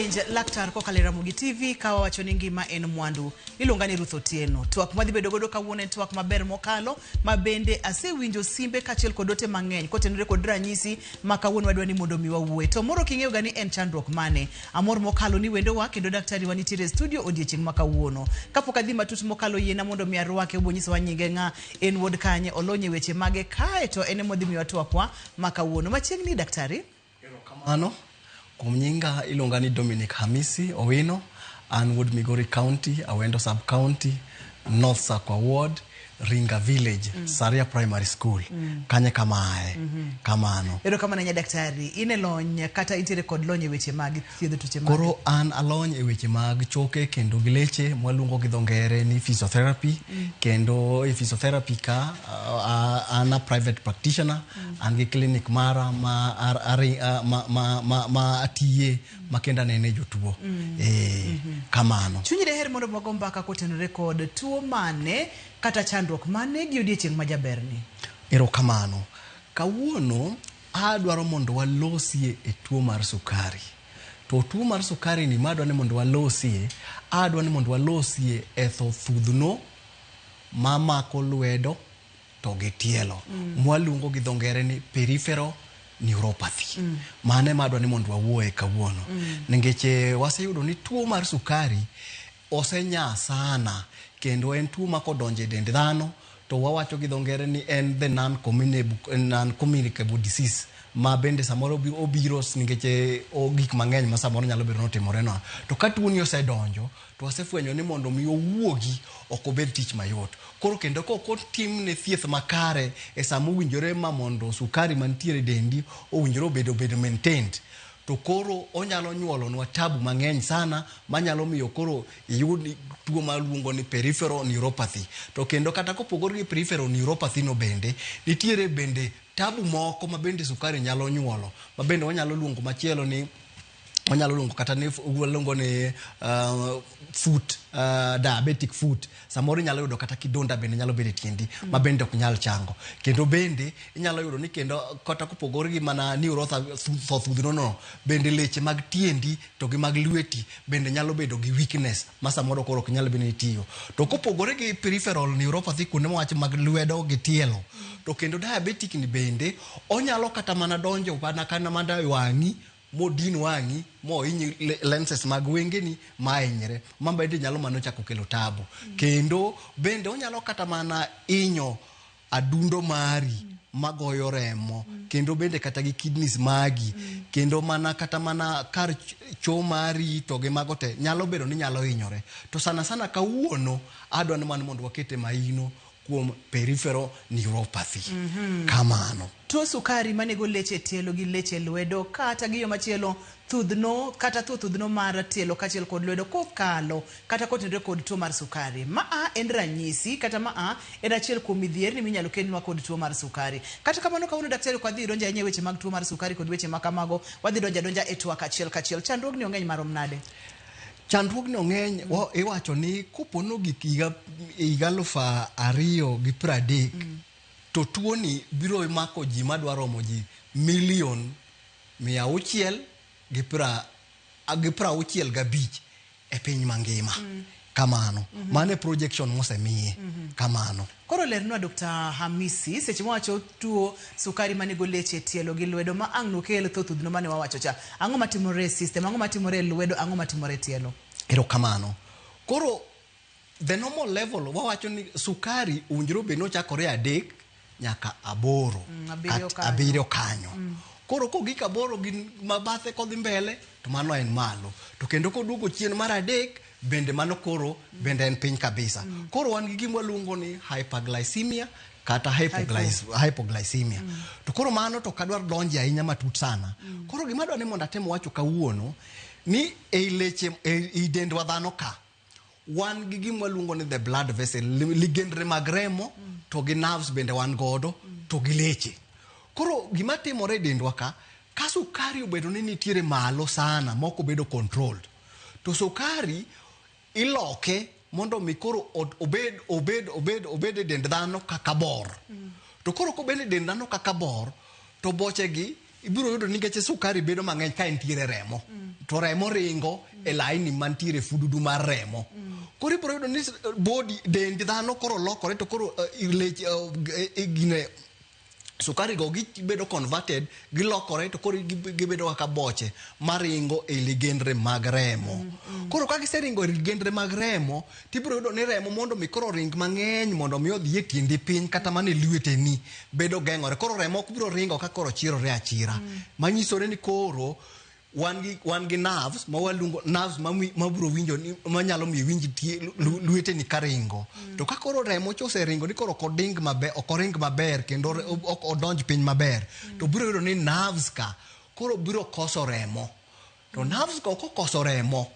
Winj Laktar kokalo e Ramogi TV ka wawacho ni ngima en mwandu. Iluonga ni Ruth Otieno. Twak mwadhi bedo godo kawuono en twak maber mokalo ma bende asewinjo simbe kaachiel kod ote mang'eny kotenore kod ranyisi ma kawuono wadwa ni mondo mi wawuoye. To moro king'eyo ga ni en chandruok mane. Amor mokalo ni wendowa kendo daktari wa nitiere e studio odiechieng' ma kawuono. Kapok adhi matut mokalo yiena mondo mi arwake obo nyisowa nyinge ng'a, en wuod kanye, olony e weche mage kae to en ema odhi miyowa twakwa ma kawuono. Machiegni daktari. Erokamano. Kuom nyinga iluonga ni Dominic Hamisi Owino. An wuod Migori County, Awendo Sub County, North Sakwa Ward, Ringa Village, Saria Primary School. Kanye kama aye. Kamano. Erokamano ahinya daktari. In e lony kata intiere kod lony e weche mag thiedho tuoche mag Koro an alony e weche mag choke kendo gi leche mwaluongo gi dho ngere ni physiotherapy. Kendo e physiotherapy ka an a private practitioner. An gi clinic mara ma, ar, ar, ma, ma, ma, ma atiye ma kendo anene jotuo. Kamano. Chunyi deher mondo wago mbaka kotenore kod tuo mane kata chandruok mane gi odiechieng' ma jaberni? Erokamano. Kawuono adwaro mondo walosie e tuo mar sukari. To tuo mar sukari ni madwa ni mondo walosie, adwa ni mondo walosie e tho thudhno mamako lwedo to gi tielo. Mwaluongo gi dho ngere ni peripheral neuropathy. Mano ema adwa ni mondo wawuoye kawuono. Nikech waseyudo ni tuo mar sukari osenya sana kendo en tuo ma kodonjo e dend dhano to wawacho gi dho ngere ni en the non-communicable disease ma bende samoro obiro nikech gik mang'eny ma samoro nyalo bedo ni otimore no. To ka tuo ni osedonjo to wasefwenyo ni mondo mi owuogi ok obed tich mayot. Koro kendo kok otimne thieth makare e sama owinjore ma mondo sukari mantiere e dendi owinjore obed maintained, to koro onyalo nyuolonwa tabu mang'eny sana manyalo miyo koro iyud tuo maluongo ni peripheral neuropathy. To kendo kata kopogore gi peripheral neuropathy no bende, nitiere bende tabu moko ma bende sukari nyalo nyuolo, ma bende wanyalo luongo machielo ni wanyalo luongo kata ni waluongo ni foot diabetic foot. Samoro inyalo yudo kata kidonda bende nyalo bedo e tiendi ma bende ok nyal chango. Kendo bende inyalo yudo ni kendo kata kopogore gi mana neuropathy no, bende leche mag tiendi to gi mag lweti bende nyalo bedo gi weakness ma samoro koro ok nyal bedo ni tiyo. To kopogore gi peripheral neuropathy kuonde mawach mag lwedo gi tielo, to kendo diabetic ni bende onyalo kata mana donjo mana kana mana e wang'i modin wang'i mohiny lenses mag wengeni ma hinyre, ma bende nyalo mana chako kelo tabu. Kendo bende onyalo kata mana hinyo adundo mari magoyo remo, kendo bende kata gi kidneys magi, kendo mana kata mana kar cho mari to gi mago te nyalo bedo ni nyalo hinyore. To sana sana kawuono adwa ni mana mondo wakete maino kuom peripheral neuropathy. Kamano. Tuo sukari manego leche e tielo gi leche e lwedo kata gi yo machielo thudhno kata thuo thudhno mar tielo kaachiel kod lwedo kokalo kata kotenore kod tuo mar sukari. Maa en ranyisi kata maa en achiel kuom midhierni minyalo kelnwa kod tuo mar sukari. Kata kamano kawuono daktari ok wadhi donjo ahinya e weche mag tuo mar sukari kod weche ma kamago, wadhi donjo adonja e twak achiel kachiel. Chandruogni ong'eny marom nade? Chandruogni ong'eny, iwacho ni kopo nogik higa 2030, to tuoni biro mako ji madwa romo ji milion 665 e piny mangima. Kamano. Mano e projection mosemiye. Kamano. Koro lernwa Dr. Hamisi, seche mwawacho tuo sukari manego leche e tielo gi lwedo ma ang' nokel tho thudhno mane wawacho cha. Ang'o matimore e system? Ang'o matimore e lwedo? Ang'o matimore e tielo? Erokamano. Koro the normal level wawacho ni sukari owinjore obed ni ochakore 3 nyaka 8. 7 kanyo. 7 kanyo. Koro kogik 8 gi mabathe kodhi mbele to mano en malo. To kendo koduogo chien mar 3 bende mano koro bende en piny kabisa. Koro wan gi gima waluongo ni hyperglycemia kata hypoglycemia. To koro mano to kadwar donje ahinya matut sana. Koro gima adwa ni mondo atem wacho kawuono ni ei leche ei dendwa dhano ka wan gi gima waluongo ni the blood vessel, ligendre mag remo, to gi nerves bende wan godo, to gi leche. Koro gima timore e dendwa ka, ka sukari obedo ni nitiere malo sana mok obedo controlled, to sukari iloke mondo mi koro obed e dend dhano kaka bor. To koro kobed e dend dhano kaka bor, to boche gi Ibiro yudo nikech sukari bedo mang'eny ka entiere remo. To remo ringo e laini mantiere fududu mar remo. Koro ibiro yudo ni body dend dhano koro lokore to koro leche gine sukari go gibedo converted, gilokore to koro gibedo kaka boche maringo e ligendre mag remo. Koro ka giseringo e ligendre mag remo, tibiro yudo ni remo mondo mi koro ring mang'eny mondo mi odhi e tiendi piny kata mana e lweteni bedo geng'ore. Koro remo ok biro ringo ka koro chirore achira. Manyisore ni koro wan gi nerves ma waluongo nerves ma mabiro winjo ni manyalo miyo iwinj lweteni ka ringo. To ka koro remo cha oseringo ni koro ok oding maber, ok oring maber kendo ok odonj piny maber, to biro yudo ni nerves ka koro biro koso remo. To nerves ka ok okoso remo,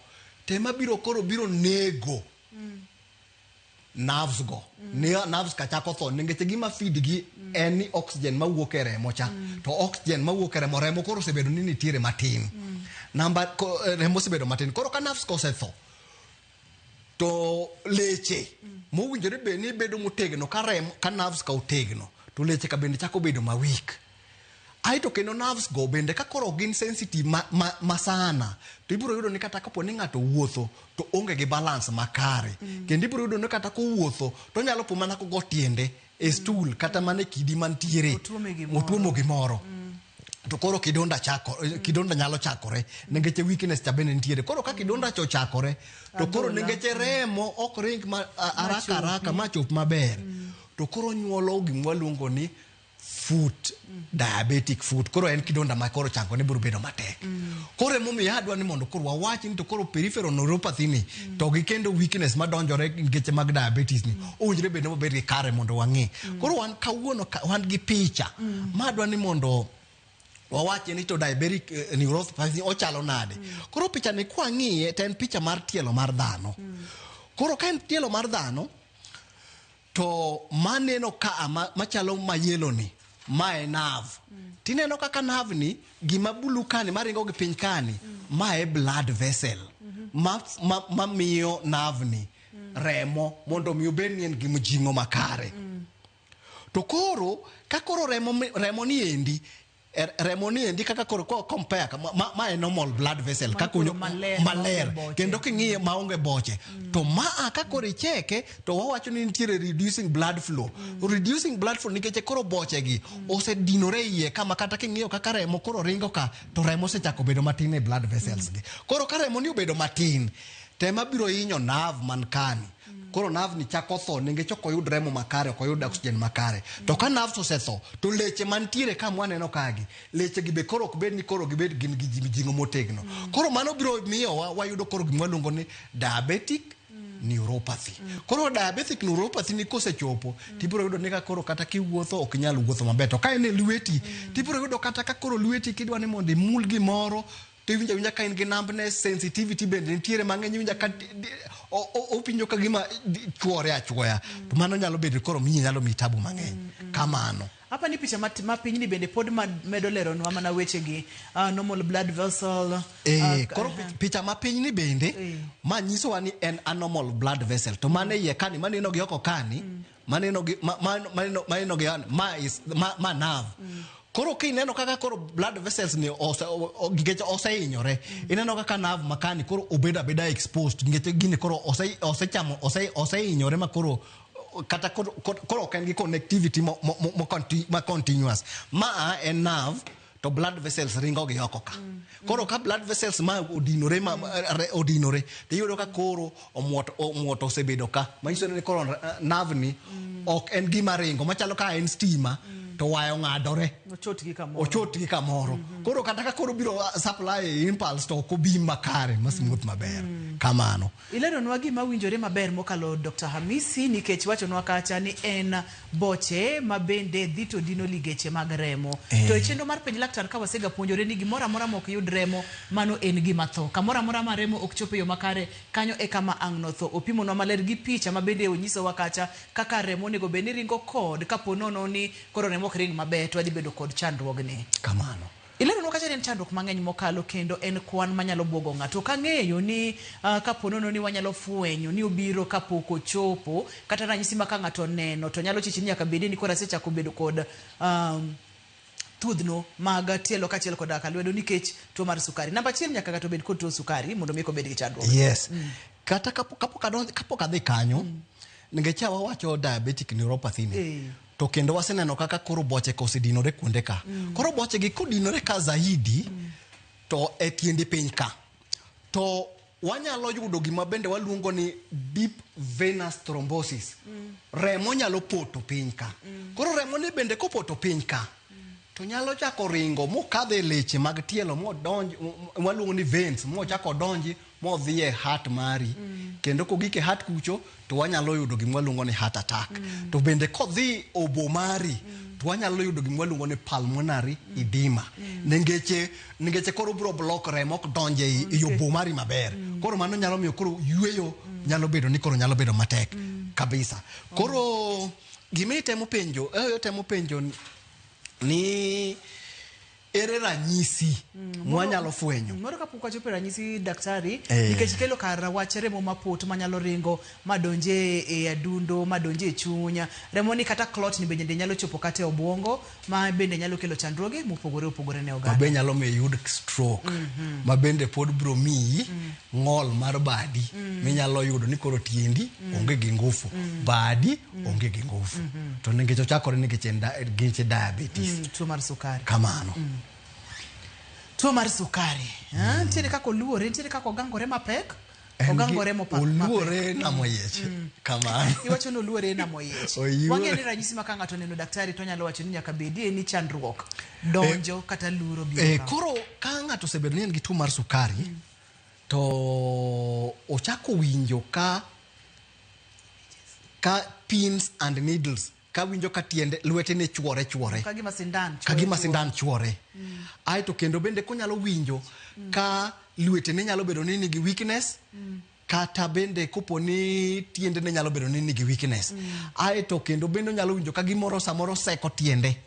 to ema biro koro biro nego nerves go. Ni nerves ka chako tho nikech gima feed gi en ni oxygen mawuok e remo cha. To oxygen mawuok e remo, remo koro osebedo ni nitiere matin. Namba ko, remo osebedo matin. Koro ka nerves ka osetho, to leche mowinjore bed ni bedo motegno ka remo ka nerves ka otegno, to leche ka bende chako bedo ma weak. Aeto kendo nerves go bende ka koro ok gin sensitive ma sana, to ibiro yudo ni kata kapo ni ng'ato wuotho to onge gi balance makare. Kendo ibiro yudo ni kata kowuotho to onyalo po mana kogo tiende e stool kata mana e kidi mantiere. Otuome gimoro. Otuomo gimoro. To koro kidonda chako, kidonda nyalo chakore nikech weakness cha bende nitiere. Koro ka kidonda cha ochakore, to koro Adhola. nikech remo ok ring ma haraka haraka ma chop maber, to koro nyuolo gima waluongo ni foot diabetic foot. Koro en kidonda ma koro chango ne biro bedo matek. Koro emomiyo adwa ni mondo koro wawach ni to koro peripheral neuropathy ni to gi kendo weakness madonjore nikech mag diabetes ni owinjore bed ni wabed gi kare mondo wang'e. Koro wan kawuono wan gi picha ma adwa ni mondo wawach ni to diabetic neuropathy ochalo nade. Koro picha ni kwang'iye to en picha mar tielo mar dhano. Koro ka en tielo mar dhano, to maneno ka machalo mayelo ni, ma e nerve. Tineno kaka nerve ni, gima blue kani maringo gi piny kani, ma e blood vessel ma miyo nerve ni remo mondo mi obed ni en gi mjing'o makare. To koro, ka koro remo ni endi, remo ni endi kaka koro ko compare ka, ma e normal blood vessel, Ma kaka koro maler, maler, maonge boche. Kendo king'iye maonge boche. To ma ka koro icheke, to wawacho ni nitiere reducing blood flow. Reducing blood flow nikech koro boche gi osedinore iye kama kata king'iyo kaka remo koro ringo ka, to remo osechako bedo matin e blood vessels gi. Koro ka remo ni obedo matin, tema biro hinyo nerve man kani. Koro nerve ni chako tho nikech ok oyud remo makare, ok oyud oxygen makare. To ka nerves osetho, to leche mantiere ka mwaneno kagi, leche gi be koro ok bed ni koro gibed gin gi mijing'o motegno. Koro mano biro miyo wayudo koro gima waluongo ni diabetic neuropathy. Koro diabetic neuropathy ni kosechopo, tibiro yudo ni ka koro kata kiwuotho ok inyal wuotho maber. To ka en e lweti, tibiro yudo kata ka koro lweti kidwa ni mondo imul gimoro, to iwinjo awinja ka in gi numbness, sensitivity bende nitiere mang'eny, iwinjo ka owinjo ka gima chuore achuoya. To mano nyalo bedo koro miyi nyalo miyi tabu mang'eny. Kamano. Hapa ni picha ma piny ni bende pod medo leronwa mana wechegi. Normal blood vessel. Koro picha ma piny ni bende, ma nyisowa ni en a normal blood vessel. To mane iye kani, maneno gi oko kani, maneno gi, ma, ma, maneno, maneno gi an, ma is, ma, ma nerve. Koro kineno kaka koro blood vessels ni nikech osehinyore, ineno kaka nerve makani koro obedo abeda exposed nikech gini koro osechamo, osehinyore ma koro kata koro ok en gi connectivity ma continuous. Ma en nerve to blood vessels ringo gi oko ka. Koro ka blood vessels ma odinore, ma odinore, to iyudo ka koro omuoto osebedo ka. Manyiso ni koro nerve ni ok en gima ringo, machalo ka en stima, to waya ong'adore. Ochot gi kamoro. Ochot gi kamoro. Koro kata ka koro biro supply impulse to ok obi makare, ma smooth maber. Kamano. Ileronwa gima winjore maber mokalo Dr. Hamisi, nikech wachonwa kacha ni en boche ma bende dhi to dino ligeche mag remo. To e chenro mar penj laktar ka wasega puonjore ni gimoro amora ma ok yud remo, mano en gima tho. Kamoro amora ma remo ok chop e yo makare, kanyo e kama ang' notho. Opimonwa maler gi picha ma bende onyisowa kacha kaka remo onego bed ni ringo kod kapo nono ni koro remo ok ring maber to wadhi bedo kod chandruogni. Kamano. Ileronwa kacha ni en chandruok mang'eny mokalo kendo en kwan manyalo buogo ng'ato. Ok ang'eyo ni kapo nono ni wanyalo fwenyo ni obiro kapok ochopo, kata ranyisi ma ka ng'ato oneno to nyalo chich ni nyaka bedi ni koro asechako bedo kod thudhno mag tielo kaachiel koda ka lwedo nikech tuo mar sukari. Namba achiel, nyaka ng'ato bed kod tuo sukari mondo mi obed gi chandruok. Yes. Kata kapok adhi kanyo, nikech wawacho diabetic neuropathy ni, to kendo waseneno kaka koro boche ka osedinore kuonde ka. Koro boche gi kodinore ka zaidi, to e tiendi piny ka, to wanyalo yudo gima bende waluongo ni deep venous thrombosis. Remo nyalo poto piny ka. Koro remo ni bende kopoto piny ka, to nyalo chako ringo mokadho e leche mag tielo modonj waluongo ni veins, mochako donji modhi e heart mari. Kendo kogik e heart kucho, to wanyalo yudo gima waluongo ni heart attack. To bende kodhi obo mari, to wanyalo yudo gima waluongo ni pulmonary edema. Ningeche koro biro block, remo ok donj ei obo mari maber. Koro mano nyalo miyo koro yweyo nyalo bedo ni koro nyalo bedo matek kabisa. Koro gima itemo penjo, temo penjo ni ere ranyisi mwanyalo fwenyo? Moro kapok wachopo e ranyisi, daktari, nikech kelo kar wach remo mapoto manyalo ringo madonje e adundo, madonje e chuny, remo ni kata clot ni bende nyalo chopo kata e obwongo, ma bende nyalo kelo chandruoge mopogore opogore ne oganda. Ma be nyalo miyo iyud stroke, ma bende pod biro miyi ng'ol mar badi, minyalo yudo ni koro tiendi onge gi ngufu, badi onge gi ngufu, to nikech ochakore nikech en nikech diabetes. Tuo mar sukari. Kamano. Tuo mar sukari, nitiere kaka oluore, nitiere kaka ogangore mapek. En Ogangore mapek. Oluore namo yiech kamano. Iwacho ni oluore namo yiech. Wang'eyo ni ranyisi ma ka ng'ato oneno daktari to onyalo wacho ni nyaka bedie ni chandruok donjo kata luro biro ka. Koro ka ng'ato osebedo ni en gi tuo mar sukari, to ochako winjo ka pins and needles, ka winjo ka tiende lwete ne chuore chuore. Ka gima sindan ka gima chuore. Sindan chuore. Aeto kendo bende konyalo winjo ka lwetene nyalo bedo ni nigi weakness, kata bende kopo ni tiendene nyalo bedo ni nigi weakness. Aeto kendo bende onyalo winjo ka gimoro samoro seko tiende,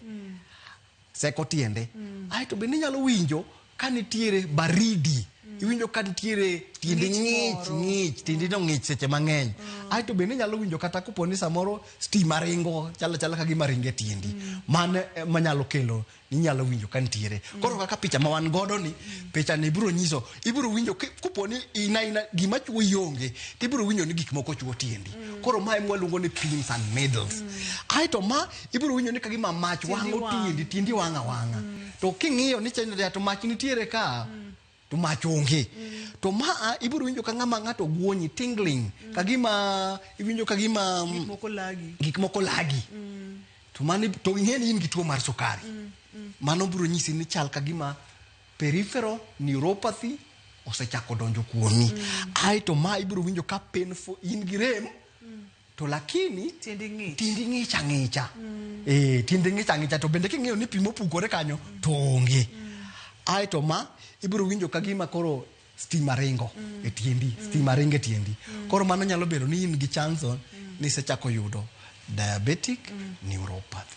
seko tiende. Aeto bende inyalo winjo ka nitiere baridi, iwinjo ka nitiere tiendi ng'ich ng'ich moro. Ng'ich tiendi no ng'ich seche mang'eny. Aeto bende inyalo winjo kata kopo ni samoro stima ringo, chalo chala ka gima ringo e tiendi. Mano manyalo kelo ni inyalo winjo ka nitiere. Koro kaka picha ma wan godo ni, picha ni biro nyiso, ibiro winjo kopo ni in aina gima chuo ionge, tibiro winjo ni gik moko chuo tiendi. Koro mae mwaluongo ni pins and needles. Aeto ma ibiro winjo ni kagima mach tiendi wang'o wang'. Tiendi wang' awang'a. To king'iyo ni chenro to mach nitiere ka, to mach onge. To ma ibiro winjo ka ng'ama ng'ato guonyi, tingling, kagima iwinjo kagima gik moko lagi. Gik moko lagi. To mano to ing'e ni in gi tuo mar sukari. Mano biro nyisi ni chal kagima peripheral neuropathy osechako donjo kuomi. Aeto ma ibiro winjo ka painful, in gi rem, to lakini tiendi ng'ich. Tiendi ng'ich ang'icha. Tiendi ng'ich ang'icha, to bende king'iyo ni pi mopukore kanyo to onge. Aeto ma ibiro winjo ka gima koro stima ringo e tiendi, stima ringo e tiendi. Koro mano nyalo bedo ni in gi chance ni isechako yudo diabetic neuropathy.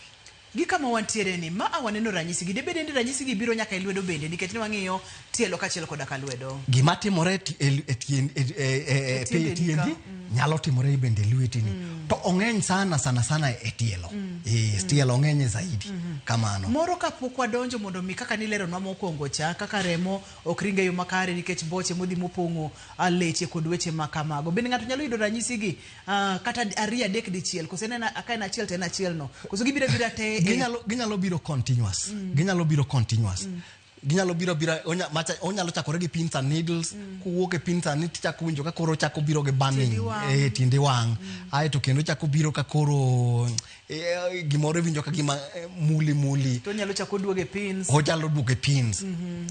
Gi kama wantiere ni ma waneno ranyisi gi, dibed ni ranyisi gi biro nyaka e lwedo bende, nikech ne wang'iyo tielo kaachiel koda ka lwedo. Gima timore e e E tiendeni tiendi ka. Nyalo timore bende e lwetini. To ong'eny sana sana sana e tielo. Tielo ong'eny zaidi. Kamano. Moro kapok wadonjo mondo mi kaka nileronwa mokwongo cha, kaka remo ok ring e yo makare nikech boche modhi mopong'o leche kod weche ma kamago. Bende ng'ato nyalo yudo ranyisi gi kata ariyo adek dichiel, koso en ka en achiel to en achiel no, koso gibiro abira te Ginyalo biro continuous. Ginyalo biro continuous. Ginyalo biro bira onyalo chakore gi pins and needles, kowuok e pins and needles tichako winjo ka koro ochako biro gi burning. Tiendi wang'. Tiendi wang'. Aeto kendo chako biro ka koro gimoro iwinjo ka gima muli muli. To onyalo chako duogo e pins. Onyalo duogo e pins.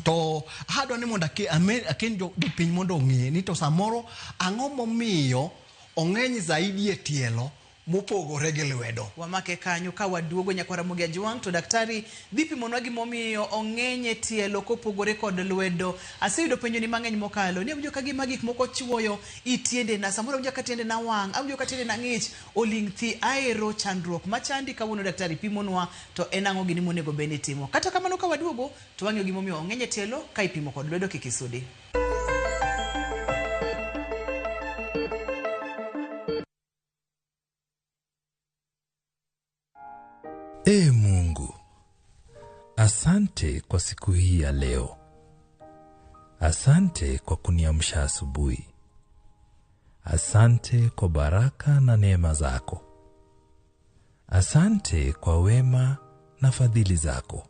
To adwa ni mondo aken jopiny mondo ong'e ni to samoro ang'o momiyo ong'eny zaidi e tielo mopogore gi lwedo. Wamake kanyo ka waduogo nyaka Ramogi Ajwang' to daktari dhi pimonwa gimomiyo ong'eny e tielo kopogore kod lwedo. Aseyudo penjo ni mang'eny mokalo ni awinjo ka gima gik moko chuoyo i tiendena, samoro awinjo ka tiendena wang', awinjo ka tiendena ng'ich, oling' thi, aero chandruok machandi. Kawuono daktari pimonwa to en ang'o gini monego bed ni itimo. Kata kamano ka waduogo to wang'iyo gimomiyo ong'eny e tielo ka ipimo kod lwedo. Kik isudi. Ee Mungu, Asante kwa siku hii ya leo. Asante kwa kuniamsha asubuhi. Asante kwa baraka na neema zako. Asante kwa wema na fadhili zako.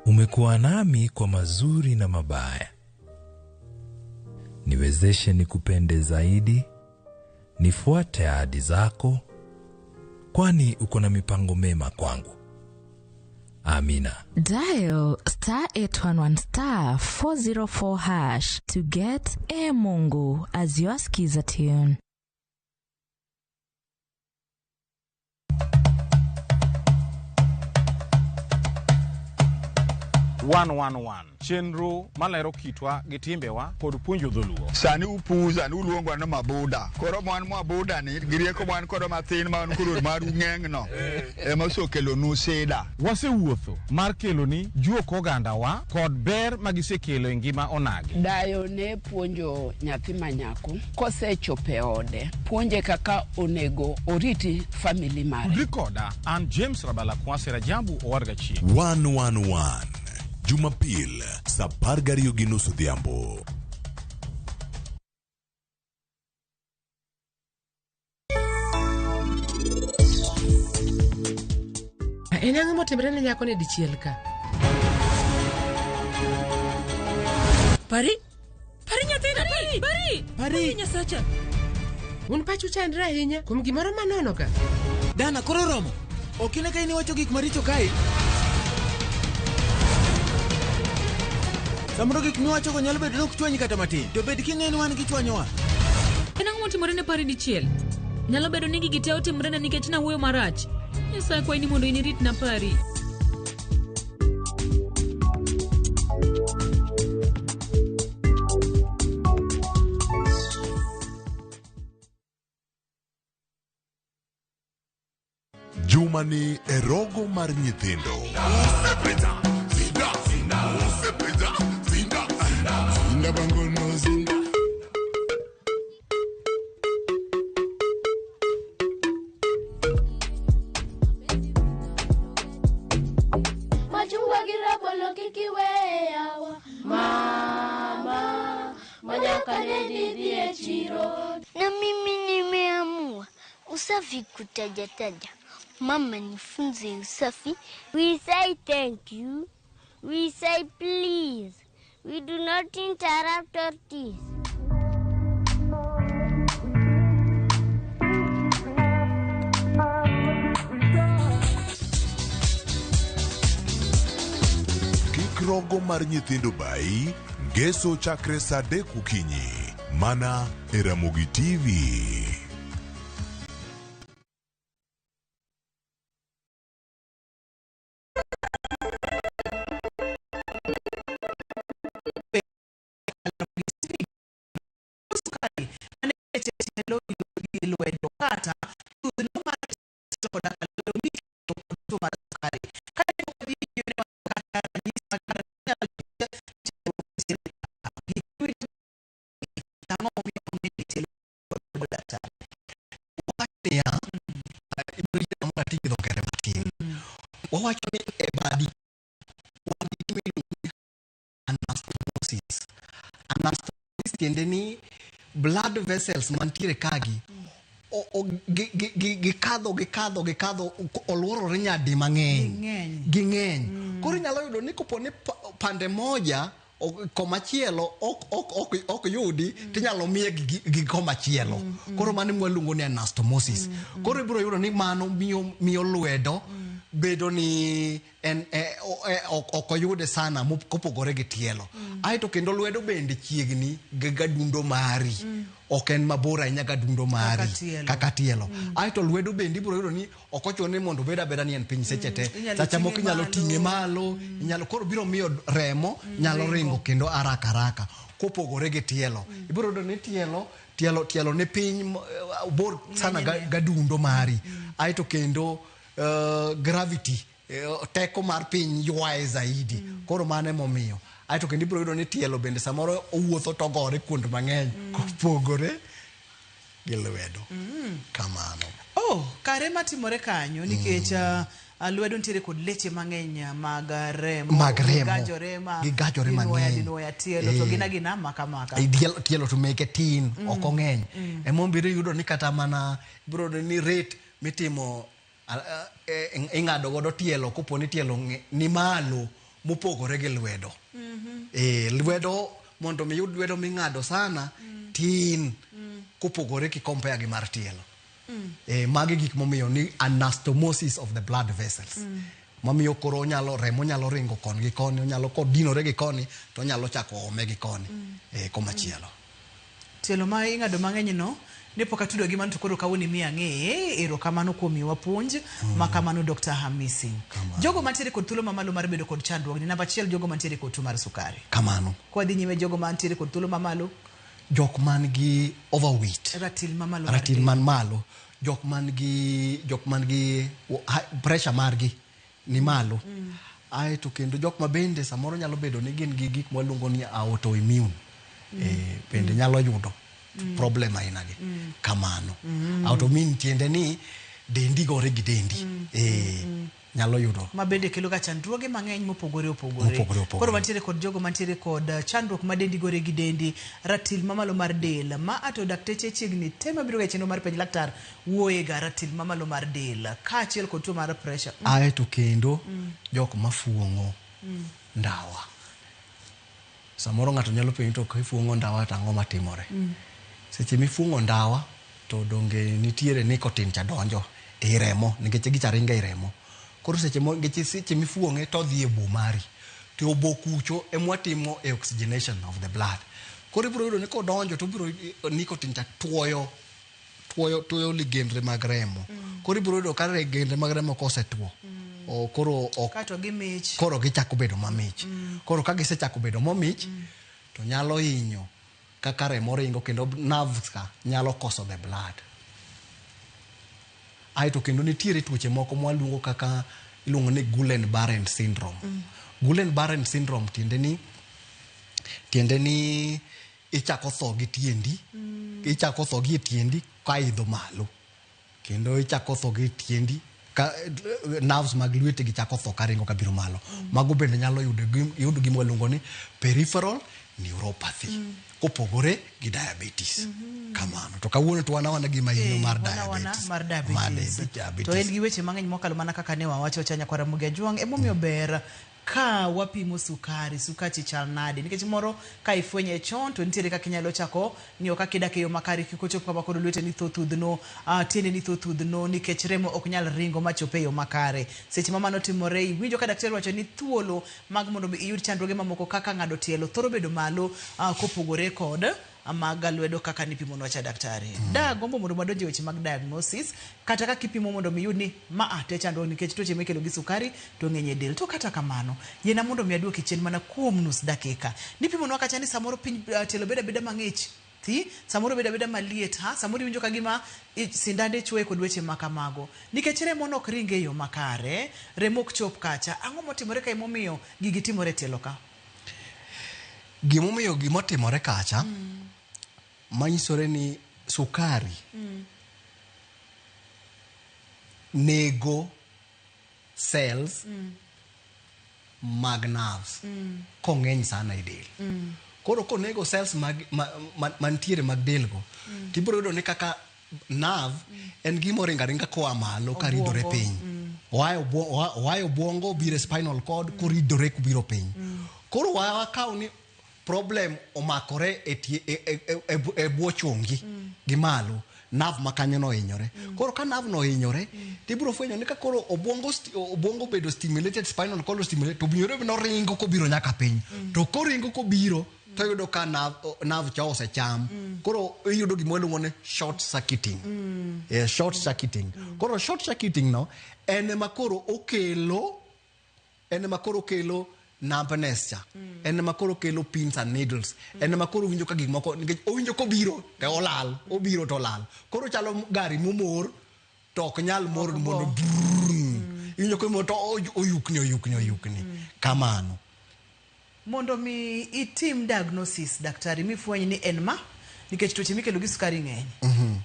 Umekuwa nami kwa mazuri na mabaya. Niwezeshe nikupende zaidi, nifuate ahadi zako, kwani uko na mipango mema kwangu. Amina. Dial star 811 star 404 hash to get E Mungu as your skiza tune. One chenro malero kitwa gi timbewa kod puonjo dholuo. Sani upuza ni uluongo ni mabuda. Koro mwan mabuda ni gi rieko mwan kodo mathin ma wan koro maru ng'eng no ema osekelonu sida. Wasewuotho mar keloni juok ogandawa kod ber magisekelo e ngima onagi. Dayo ne puonjo nyathi manyako kosechopo e ode, puonje kaka onego oriti family mare. Tudri koda an James Rabala Kwasi Rajabu Owarga Chieng. 111 Jumapil saa 12:30 odhiambo. En ang'o motimore ne nyakoni dichiel ka? Pari? Pari nyathina, pari! Pari! Pari nyasacha! Un pachu chandre ahinya kuom gimoro manono ka. Dana, koro romo. Ok ine ka in iwacho gik maricho kae? Samoro gik miwachogo nyalo bedo ni ok chwanyi kata matin. To bed king'eyo ni wan gichwanyowa. En ang'o motimore ne Pari dichiel? Nyalo bedo ni gigi te otimorena nikech nawuoyo marach. Nyasaye akwayi ni mondo in iritna Pari. Jumani e rogo mar nyithindo. Machungwa gi rabolo kik iweyawa mama manyaka ne didhi e chiro. Na mimi nimeamua usafi kutajataja. Mama nifunze usafi. We say thank you. We say please. We do not interrupt or tease. Kik rogo mar nyithindo bayi ngeso chakre saa 3 okinyi mana e Ramogi TV. Sukari mane tielo gi lwedo kata thudhno mar koda lwedo mikelo kod tuo mar sukari. Kane wadhi e kata ranyisi mag ang'o momiyo ong'e tielo kod daktari? Niya, ibiro yie mondo ati gi dho ngere matin. Wawacho ni e badi wan gi gima iluongo ni anastomosis. Anastomosis tiende ni blood vessels mantiere kagi gikadho gikadho gikadho oluorore nyadi mang'eny. Ging'eny. Ging'eny. Koro inyalo yudo ni kopo ni pande moja komachielo ok yudi tinyalo miye gi komachielo. Koro mano mwaluongo ni anastomosis. Koro ibiro yudo ni mano miyo lwedo bedo ni en ok oyude sana kopogore gi tielo. Aeto kendo lwedo bende chiegni gi gadundo mari. Ok en mabor ahinya gadundo mari kaka tielo. Aeto lwedo bende ibiro yudo ni ok ochuno ni mondo obed abeda ni en piny seche te. Sache moko inyalo ting'e malo, inyalo koro biro miyo remo nyalo ringo kendo haraka haraka kopogore gi tielo. Ibiro yudo ni tielo ni piny bor sana gadundo mari. Aeto kendo gravity teko mar piny ywaye zaidi. Koro mano emomiyo. Aeto kendo ibiro yudo ni tielo bende samoro owuotho to ogore kuond mang'eny kopogore gi lwedo. Kamano. Oh, kare matimore kanyo nikech lwedo nitiere kod leche mang'eny mag remo. Mag remo. Gigajore ma Gigajore ginuoya mang'eny. dinuoya tielo to Eh. gin agina maka maka. Ai, tielo to meke tin ok ong'eny. Emomiyo iyudo ni kata mana ibiro yudo ni rate mitimo ing'ado godo tielo kopo ni tielo ni malo mopogore gi lwedo. Lwedo mondo mi yud lwedo ming'ado sana tin kopogore ki compare gi mar tielo. Magi gik momiyo ni anastomosis of the blood vessels. Mamiyo koro onyalo remo nyalo ringo koni gi koni, onyalo kodinore gi koni to onyalo chako ome gi koni komachielo. Tielo ma ing'ado mang'eny no ne pok atudo gi mano to koro kawuono imiyo ang'eye. Erokamano kuom miyowa puonj ma kamano Dr. Hamisi. Jogo mantiere kod thuolo mamalo mar bedo kod chandruogni, namba achiel jogo mantiere kod tuo mar sukari. Kamano. Kwa dhi nyime jogo mantiere kod thuolo mamalo, Jok man gi overweight, ratil mamalo mar ratil del. man malo, jok man gi pressure margi ni malo. Aeto kendo jok ma bende samoro nyalo bedo ni gin gi gik mwaluongo ni autoimmune. Bende nyalo yudo problem aina gi. Kamano. Autoimmune tiende ni dendi gore gi dendi. Nyalo yudo. Ma bende kelo ga chandruoge mang'eny mopogore opogore. Mopogore opogore. Koro wantiere kod jogo mantiere kod chandruok ma dendi gore gi dendi, ratil mamalo mar del, ma ato dakteche chiegni te mabiro ga e chenro mar penj laktar wuoye ga ratil mamalo mar del, kaachiel kod tuo mar pressure. Aeto kendo jok mafuong'o ndawa. Samoro ng'ato nyalo penjo to kifuong'o ndawa to ang'o matimore? Seche mifuong'o ndawa to donge nitiere nicotine cha donjo ei remo nikech gicha ringo ei remo. Koro seche mo nikech seche mifuong'e to odhi e obo mari. To obo kucho emwatimo e oxygenation of the blood. Koro ibiro yudo ni kodonjo to obiro nicotine cha tuoyo tuoyo ligendre mag remo. Koro ibiro yudo ka ligendre mag remo kosetuo. Koro ok Kato gimich. Koro gichako bedo mamich. Koro ka gisechako bedo mamich to nyalo hinyo kaka remo ringo kendo nerves ka nyalo koso the blood. Aeto kendo nitiere tuoche moko mwaluongo kaka iluongo ni Guillain-Barre syndrome. Guillain-Barre syndrome tiende ni ichako tho gi tiendi, ichako tho gi e tiendi ka idho malo. Kendo ichako tho gi tiendi ka nerves mag lwetegi chako tho karingo kabiro malo. Mago bende nyalo yudo gima waluongo ni peripheral neuropathy. Kopogore gi diabetes. Kamano. To kawuono to wan awana gima hinyo mar diabetes. Mar diabetes. To en gi weche mang'eny mokalo mana kaka ne wawacho cha nyakwar Ramogi Ajwang'. Emomiyo ber ka wapimo sukari, sukachi chal nade? Nikech moro ka ifwenye chon to nitiere kaka inyalo chako ng'iyo kaka idak e yo makare kik ochop kama koro lweteni tho thudhno, tiendeni tho thudhno nikech remo ok nyal ringo machop e yo makare. Seche ma mano timore, iwinjo ka daktari wacho ni thuolo mag mondo mi iyud chandruoge mamoko kaka ng'ado tielo thoro bedo malo kopogore kod mag lwedo kaka nipimonwa cha daktari. Dagombo mondo wadonje weche mag diagnosis kata kaka ipimo mondo mi iyud ni ma te chandruok nikech tuoche mikelo gi sukari to ng'eny e del. To kata kamano, yiena mondo mi aduoki chien mana kuom nus dakika. Nipimonwa kacha ni samoro piny tielo bedo abeda mang'ich thi, samoro bedo abeda maliet, ha? Samoro iwinjo ka gima sindande chwoye kod weche ma kamago. Nikech remo nok ring e yo makare, remo ok chop kacha. Ang'o motimore ka emomiyo gigi timore e tielo ka? Gimomiyo gimotimore kacha, manyisore ni sukari nego cells mag nerves kong'eny sana e del. Koro konego cells mag, mantiere mag del go, tibiro yudo ni kaka nerve en gima oringo aringa koa malo karidore piny. Oaye obwongo obiro e spinal cord koridore kobiro piny. Koro wakaw ni problem omakore e bwo chongi gi malo, nerve ma kanyo no ohinyore. Koro ka nerve no ohinyore, tibiro fwenyo ni ka koro obwongo obedo stimulated, spinal cord stimulated, to owinjore bed ni oringo kobiro nyaka piny. To koringo kobiro, to iyudo ka nerve cha osecham. Koro iyudo gima waluongo ni short circuiting. Short circuiting. Koro short circuiting no, en ema koro okelo, en ema koro okelo numbness cha. En ema koro kelo pins and needles. En ema koro winjo ka gik moko, nikech owinjo kobiro to olal, obiro to olal. Koro chalo gari momor to ok nyal mor mondo brrrr. Iwinjo komor to oyukni, oyukni, oyukni. Kamano. Mondo mi itim diagnosis, daktari, mifweny ni en ma, Nikech tuoche mikelo gi sukari ng'eny.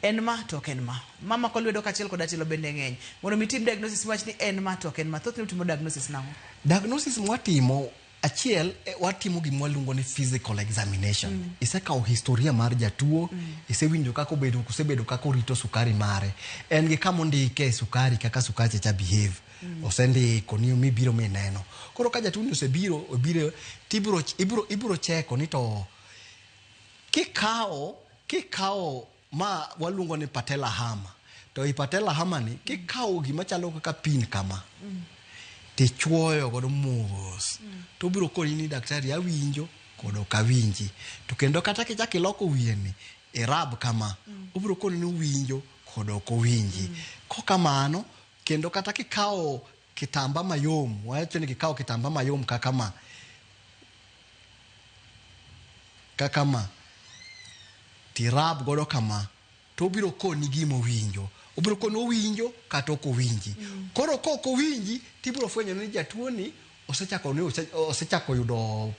En ma to ok en ma. Ma mako lwedo kaachiel koda tielo bende ng'eny. Mondo mi itim diagnosis miwach ni en ma to ok en ma. Thothne utimo diagnosis nang'o? Diagnosis mwatimo achiel watimo gima waluongo ni physical examination. Isekawo historia mar jatuo, isewinjo kaka obedo, osebedo kaka orito sukari mare. En gi kama ondike sukari kaka sukache cha behave. Osendiko ni mibiro mineno. Koro ka jatuo ni osebiro, obiro tibiro ibiro ibiro cheko ni to kikawo kikawo ma waluongo ni patella hammer to i patella hammer ni kikawo gima chalo kaka pin kama tichuoyo godo mos to obiro koni ni daktari awinjo kod ok awinji to kendo kata kichako iloko wiye ni irab kama obiro koni ni owinjo kod ok owinji kokamano kendo kata kikawo kitamba mayom wacho ni kikawo kitamba mayom kaka ma kaka ma tirab godo kama to obiro koni gima owinjo obiro koni owinjo kata ok owinji koro ka ok owinji tibiro fwenyo ni jatuo ni osechako ni osechako yudo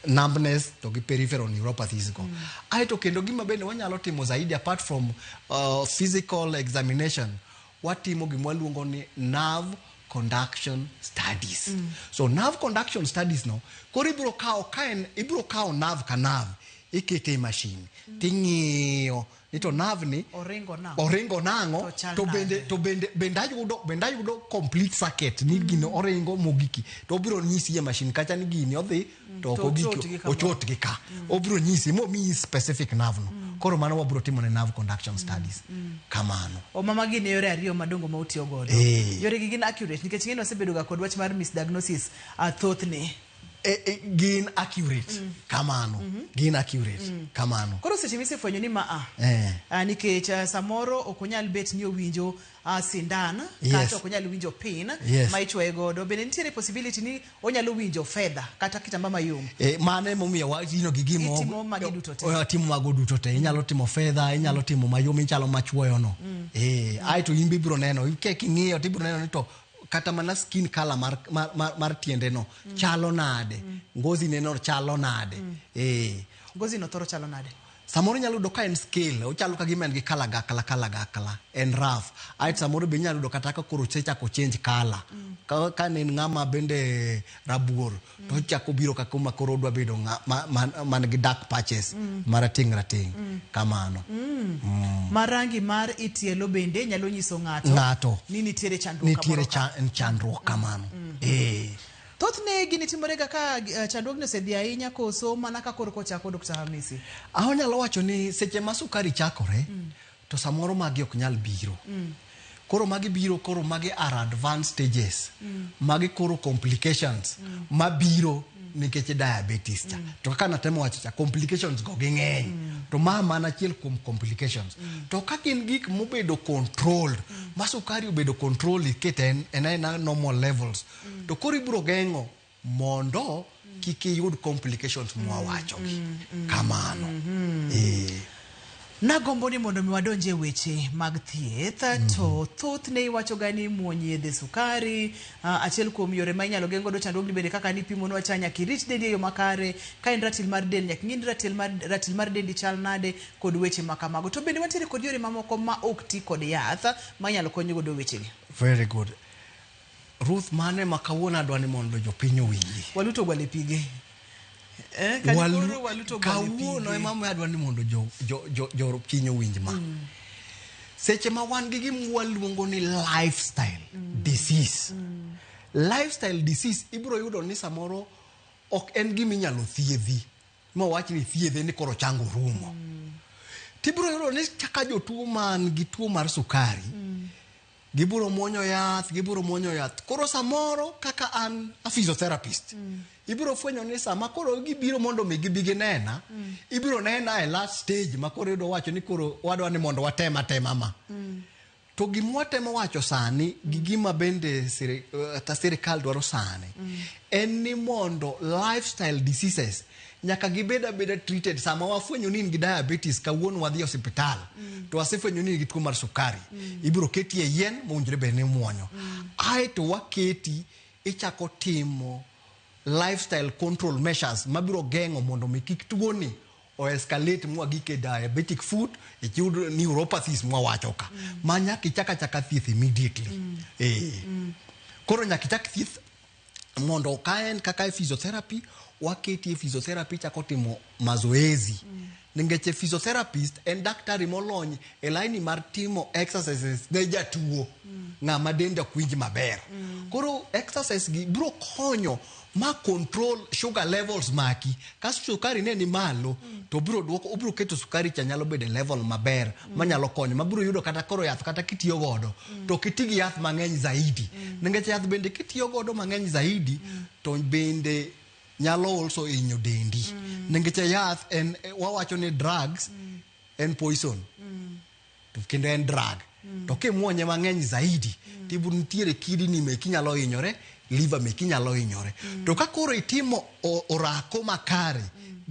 numbness to gi peripheral neuropathies go aeto kendo gima bende wanyalo timo zaidi apart from physical examination watimo gima waluongo ni nerve conduction studies so nerve conduction studies no koro ibiro kawo ka en ibiro kawo nerve ka nerve ikete e machine ting'iyo ni to nerve ni Oringo nang'o? oringo nang'o To chal to bende nade? to bende bende ayudo bende ayudo complete circuit ni gino oringo mogiki to obiro nyisi e machine kacha ni gini odhi to ok To ogiki ochot gi kamoro. ochot gi ka obiro nyisi momiyi specific nerve no koro mano wabiro timo ne nerve conduction studies kamano Omama gin yore ariyo madongo ma utiyo godo. Yore gi gin accurate nikech ing'e ni wasebedo ga kod wach mar misdiagnosis thothne. Gin accurate kamano gin accurate kamano Koro seche misefwenyo ni ma a nikech samoro ok onyal bet ni owinjo sindan kata ok onyal winjo pin ma ichuoye godo. Bende nitiere possibility ni onyalo winjo fedha kata kitamba mayom. Mano emomiyo watino gi gimo Itimo magi duto te. Timo mago duto te inyalo timo fedha inyalo timo mayom ichalo machuoyo no aeto in be ibiro neno king'iyo to ibiro neno ni to kata mana skin color mar, mar, mar, mar tiende no chalo nade ngozi ne no chalo nade Ngozi no thoro chalo nade? Samoro inyalo yudo ka en scale ochalo ka gima en gi kalagakla kalagakla en rough aeto samoro be inyalo yudo kata ka koro osechako change color ka ne en ng'ama bende rabuor to ochako biro ka kuma koro odwa bedo man gi dark patches marateng' rateng' kamano Ma rangi mar itielo bende nyalo nyiso ng'ato ng'ato ni nitiere chandruok nitiere kamoro ka. chandruok kamano Thothne gini timore ga ka chandruogni osedhi ahinya koso mana ka koro kochako Dr. Hamisi. Anyalo wacho ni seche ma sukari chakore to samoro magi ok nyal biro koro magi biro koro magi are advanced stages magi koro complications mabiro nikech diabetes cha to kaka natemo wacho cha complications go ging'eny to ma mana achiel kuom complications to ka gin gik mobedo controlled ma sukari obedo controlled ikete en aena normal levels to koro ibiro geng'o mondo kik iyud complications mwawachogi kamano Nagombo ni mondo mi wadonje weche mag thieth to thothne iwacho ga ni muony yedhe sukari achiel kuom yore ma inyalo geng' godo chandruogni bende kaka nipimonwa cha nyaka irit dendi e yo makare ka en ratil mar del nyaka ing'i ni ratil mar dendi chal nade kod weche ma kamago to bende wantiere kod yore mamoko ma ok ti kod yath ma inyalo kony godo wechegi. Very good. Ruth, mane ma kawuono adwa ni mondo jopiny owinji. Waluto gwal e pige. Kawuono ema omiyo adwa ni mondo jopiny owinj ma. Seche ma wan gi gima waluongo ni lifestyle disease. Lifestyle disease ibiro yudo ni samoro ok en gima inyalo thiedhi. Ma wach ni thiedhe ni koro chango rumo. Tibiro yudo ni kaka jotuo man gi tuo mar sukari gibiro muonyo yath gibiro muonyo yath koro samoro kaka an a physiotherapist ibiro fwenyo ni sama koro gibiro mondo mi gibi ginena ibiro nena e last stage ma koro iyudo wacho ni koro wadwa ni mondo watem atema ma to gima watemo wacho sani gi gima bende kata sirikal dwaro sani en ni mondo lifestyle diseases nyaka gibed abeda treated sama wafwenyo ni in gi diabetes kawuono wadhi e osiptal to wasefwenyo ni in gi tuo mar sukari ibiro keti e yien mowinjore bed ni imuonyo aeto waketi ichako timo lifestyle control measures mabiro geng'o mondo mi kik tuoni o escalate mwagik e diabetic foot, iyud neuropathies mwawacho ka. Ma nyaka ichak achaka thieth immediately. Koro nyaka ichak thieth mondo ka en kaka e physiotherapy, waketi e physiotherapy chako timo mazoezi. Nikech physiotherapist en daktari molony e laini mar timo exercises ne jatuo ng'ama dende ok winj maber. Koro exercise gi biro konyo ma control sugar levels maki. Ka sukari ne ni malo, to biro duoko, obiro keto sukari cha nyalo bedo e level maber manyalo konyo, ma biro yudo kata koro yath kata kitiyo godo to ok iti gi yath mang'eny zaidi. Nikech yath bende kitiyo godo mang'eny zaidi to bende nyalo also hinyo dendi. Nikech yath en, wawacho ni drugs en poison. To kendo en drug. To kimuonye mang'eny zaidi, tibiro nitiere kidney meki nyalo hinyore, liver meki nyalo hinyore. To ka koro itimo orako makare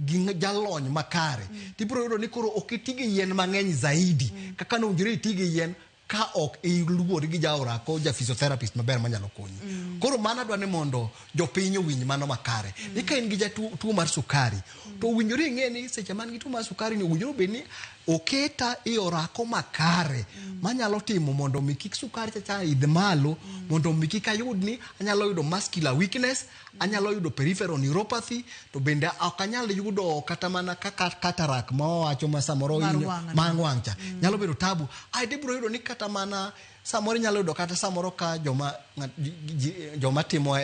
gi jalony makare, tibiro yudo ni koro ok iti gi yien mang'eny zaidi kaka nowinjore iti gi yien ka ok iluwori gi jaorako, ja physiotherapist maber manyalo konyi. Koro mano adwa ni mondo jopiny owinj mano makare. Ni ka in gi jatuo tuo mar sukari, to owinjore ing'e ni seche man gi tuo mar sukari ni owinjore obed ni oketa e orako makare manyalo timo mondo mi kik sukari chacha idh malo, mondo mi kik ayud ni anyalo yudo muscular weakness, anyalo yudo peripheral neuropathy, to bende ok anyal yudo kata mana kaka cataract ma wawacho ma samoro Mar hinyo- wang' no. mar wang' cha. Nyalo bedo tabu. Aeto ibiro yudo ni kata mana samoro inyalo yudo kata samoro ka joma joma timo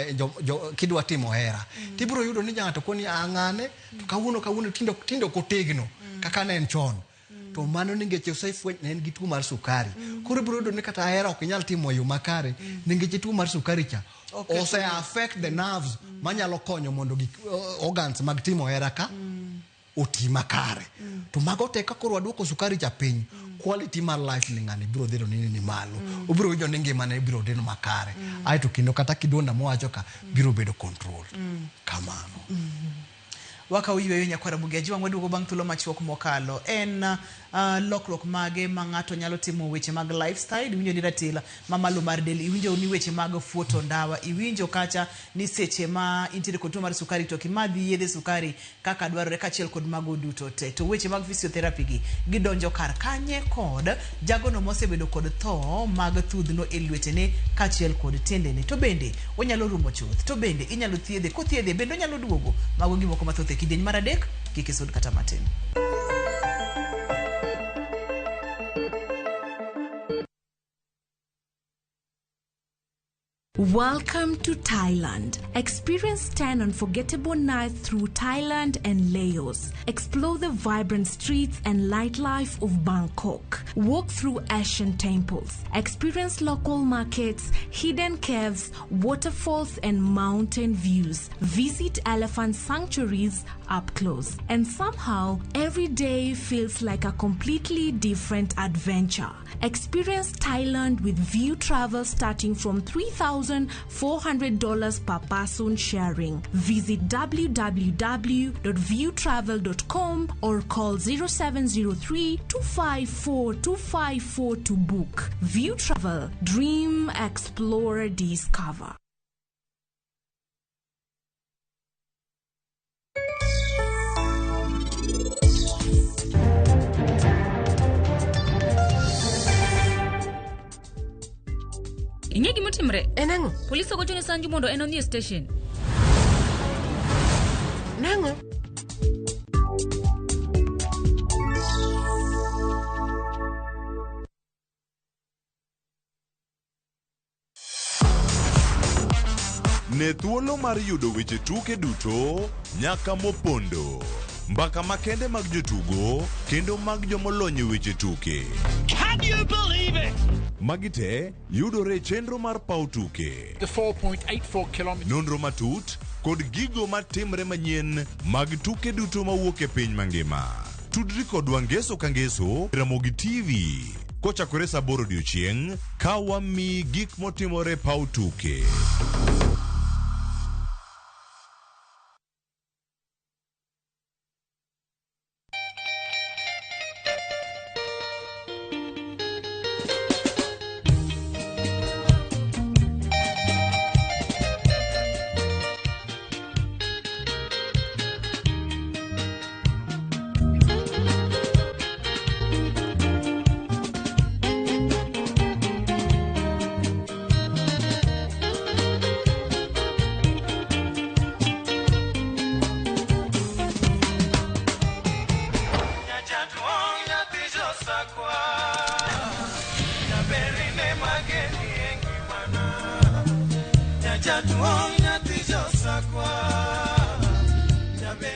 kidwa timo hera, tibiro yudo ni ng'ato koni ng'ane to kawuono tindo ok otegno kaka ne en chon. To mano nikech osefweny ne en gi tuo mar sukari. Koro ibiro yudo ni kata hera ok inyal timo e yo makare nikech tuo mar sukari cha ose affect the nerves manyalo konyo mondo gik organs mag timo hera ka oti makare. To mago te ka koro waduoko sukari cha piny, quality mar life ni ng'ani biro dhi ni malo. Obiro winjo ni ngimane biro bedo makare. Aeto kendo kata kidonda mowacho ka biro bedo controlled. Kamano. Wakawo yweyo nyakwara Ramogi Ajwang', waduogo bang' thuolo machuok mokalo. En lokruok mage ma ng'ato nyalo timo weche mag lifestyle? Iwinjo ni ratil mamalo mar del, iwinjo ni weche mag fuoto ndawa, iwinjo kacha ni seche ma intiere kod tuo mar sukari to ok imadh yedhe sukari kaka dwarore kaachiel kod mago duto te. To weche mag physiotherapy gi gidonjo kar kanye kod jagono mosebedo kod tho mag thudhno e lwetene kaachiel kod tiendene. To bende onyalo rumo chuth, to bende inyalo thiedhe, kothiedhe bende onyalo duogo. Mago gimoko mathoth e kidieny mar adek, kik isud kata matin. Welcome to Thailand. Experience 10 unforgettable nights through Thailand and Laos. Explore the vibrant streets and nightlife of Bangkok. Walk through ancient temples. Experience local markets, hidden caves, waterfalls, and mountain views. Visit elephant sanctuaries up close. And somehow, every day feels like a completely different adventure. Experience Thailand with View Travel starting from $3,400 per person sharing. Visit www.viewtravel.com or call 0703 254 254 to book. View Travel. Dream, explore, discover. Ing'e gimotimre? En ang'o? Polis ogocho ne Sanju mondo en odhi e station. Nang'o? Ne thuolo mar yudo weche tuke duto nyaka mopondo. Mbaka makende mag jotugo kendo mag jomolony e weche tuke. Can you believe it? Magi te yudore e chenro mar paw tuke. The 4.84 kilometers. Nonro matut kod gigo matimre manyien mag tuke duto mawuok e piny mangima. Tudri kodwa ngeso ka ngeso Ramogi TV kochakore saa 8 odiochieng' ka wamiyi gik motimore paw tuke.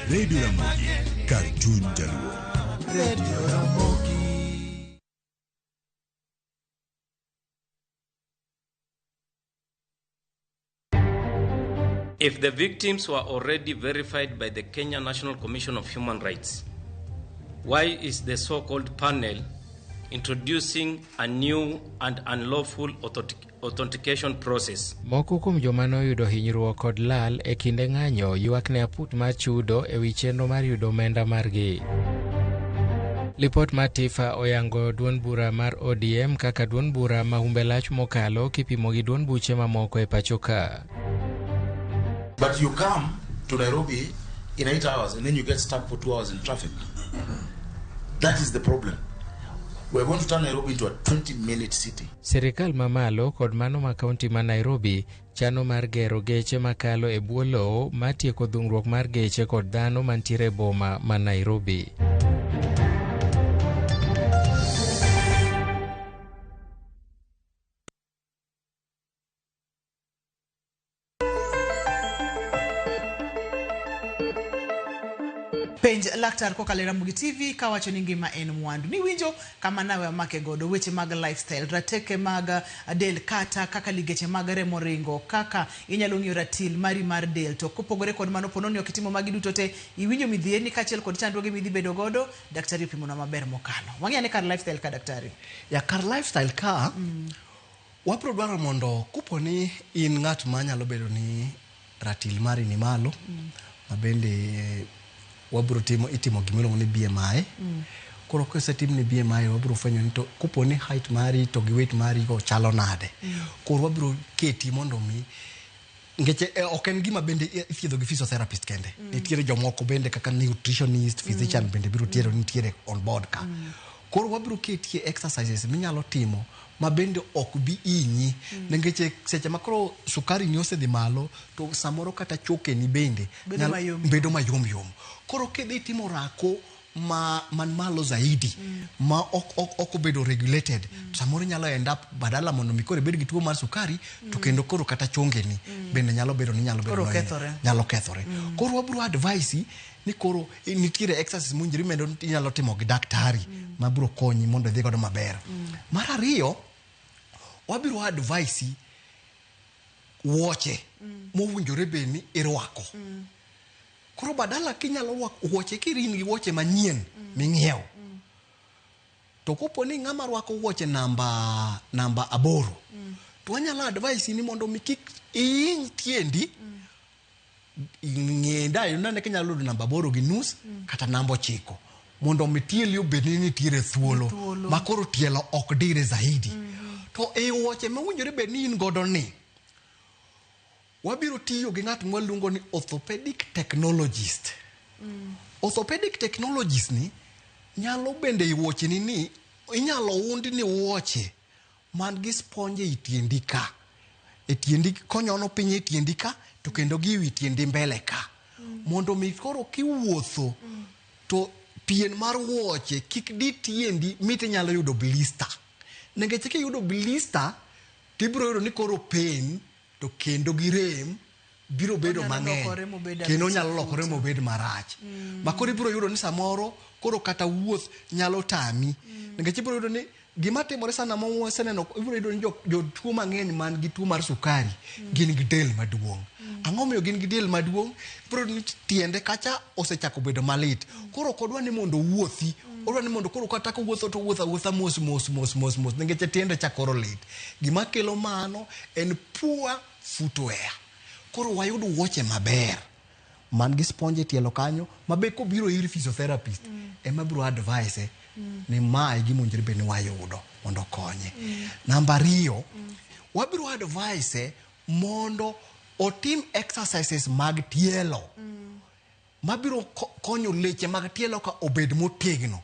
Radio Ramogi, kar chuny jaluo. Radio Ramogi. If the victims were already verified by the Kenya National Commission of Human Rights, why is the so called panel introducing a new and unlawful authentication process? Moko kuom joma noyudo hinyruok kod lal e kinde ng'anyo ywak ne aput mar chudo e wi chenro mar yudo omenda margi. Lipot mar TIFA oyango duond bura mar ODM kaka duond bura ma humbe lach mokalo kipimo gi duond buche mamoko e pacho ka. But you come to Nairobi in 8 hours and then you get stuck for 2 hours in traffic. That is the problem. We are going to turn Nairobi into a 20-minute city. Sirikal mamalo kod mano ma kaunti ma Nairobi chano mar gero geche makalo e bwo lowo matieko dhungruok mar geche kod dhano mantiere e boma ma Nairobi. Penj laktar kokalo e Ramogi TV kawacho ni ngima en mwandu. Niwinjo kama nawe amake godo weche mag lifestyle, rateke mag del kata kaka ligeche mag remo ringo, kaka inyalo ng'iyo ratil mari mar del. To kopogore kod mano, po nono ok itimo magi duto te, iwinjo midhierni kaachiel kod chandruoge midhi bedo godo, daktari opimonwa maber mokalo. Wang'i ane kar lifestyle ka daktari. Ya kar lifestyle ka, wabro dwaro mondo kopo ni in ng'at ma nyalo bedo ni ratil mari ni malo, ma bende wabro timo itimo gimiluongo ni BMI. Koro kosetim ni BMI wabro fwenyo ni to kopo ni height mari to gi weight mari go chalo nade. Koro wabro keti mondo mi nikech ok en gima bende ithiedho gi physiotherapist kende. Nitiere jomoko bende kaka nutritionist, physician bende biro tiere nitiere on board ka. Koro wabro ketie exercises minyalo timo ma bende ok bi inyi. Nikech seche ma koro sukari ni osedhi malo to samoro kata chokeni bende bedo mayom yom. Koro kidhi timo rako ma man malo zaidi ma ok obedo regulated, samoro nyalo end up badala mondo mi koro ibed gi tuo mar sukari to kendo koro kata chongeni bende nyalo bedo ni nyalo bedo nyalo kethore. Koro wabro advise ni koro nitiere exercise mowinjore mendo inyalo timo gi daktari ma biro konyi mondo idhi godo maber. Mar ariyo, wabiro advise wuoche mowinjore bed ni irwako. Koro badala kinyalo rwako wuoche kirin gi wuoche manyien ming'iewo, to kopo ni ng'ama rwako wuoche namba 8, to wanyalo advise ni mondo mi kik ihiny tiendi. Ng'enda inene kinyalo yudo namba 8.5 kata namba 9 mondo mi tieli obed ni nitiere thuolo ma koro tielo ok dire zaidi. To e wuoche mowinjore bed ni in godo ni, wabiro tiyo gi ng'at mwaluongo ni orthopedic technologist. Orthopedic technologist ni nyalo bende wuocheni ni inyalo und ni wuoche man gi sponge e tiendi ka. E tiendi konyono piny e tiendi ka to kendo gi wi tiendi mbele ka. Mondo mi koro kiwuotho to pien mar wuoche kik di tiendi mit inyalo yudo blister. Nikech kiyudo blister tibiro yudo ni koro pain to kendo gi rem biro bedo mang'eny kendo nyalo lokore mobed marach. Ma koro ibiro yudo ni samoro koro kata wuoth nyalo tami. Nikech ibiro yudo ni gima timore sana ma waseneno, ibiro yudo ni jotuo mang'eny man gi tuo mar sukari gin gi del maduong'. Ang'o miyo gin gi del maduong'? Ibiro yudo ni tiende kacha osechako bedo malit. Koro ok odwa ni mondo owuothi, odwa ni mondo koro kata kowuotho to owuotho awuotha mos mos mos mos mos nikech tiende cha koro lit. Gima kelo mano en poor footwear. Koro wayud wuoche maber man gi sponge e tielo kanyo ma be kobiro ir physiotherapist ema biro advise ni mae gima owinjore bed ni wayudo mondo okonye. Namba 2, wabiro advise mondo otim exercises mag tielo mabiro konyo leche mag tielo ka obed motegno.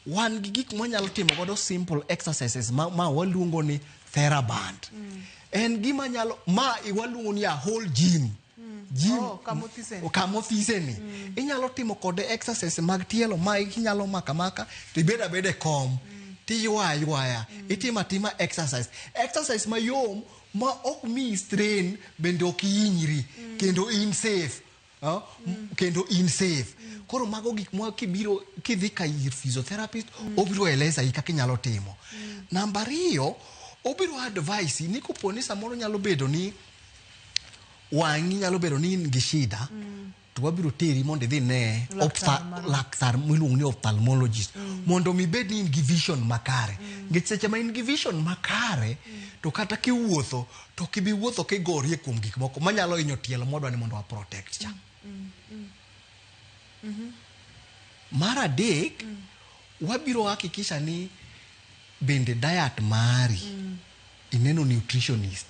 Wan gi gik mwanyalo timo godo simple exercises ma waluongo ni TheraBand. En gima nyalo ma waluongo ni a whole gym. Gym kamothiseni. Inyalo timo kode exercise mag tielo ma inyalo maka maka to ibed abeda e kom tiywaya ywaya, itimo atima exercise. Exercise mayom ma ok miyi strain bende ok ihinyri kendo in safe. Kendo in safe. Koro mago gik ma kibiro kidhi ka ir physiotherapist obiro eleza i kaka inyalo timo. Namba ariyo, obiro advise ni kopo ni samoro nyalo bedo ni wang'i nyalo bedo ni in gi shida to wabiro teri mondo idhi ne Laktar mano. laktar miluongo ni ophthalmologist mondo mi ibed ni in gi vision makare. Nikech seche ma in gi vision makare to kata kiwuotho to ok ibi wuotho kigorie kuom gik moko manyalo hinyo tielo mwadwa ni mondo wa protect cha. Mar adek, wabiro hakikisha ni bende diet mari ineno nutritionist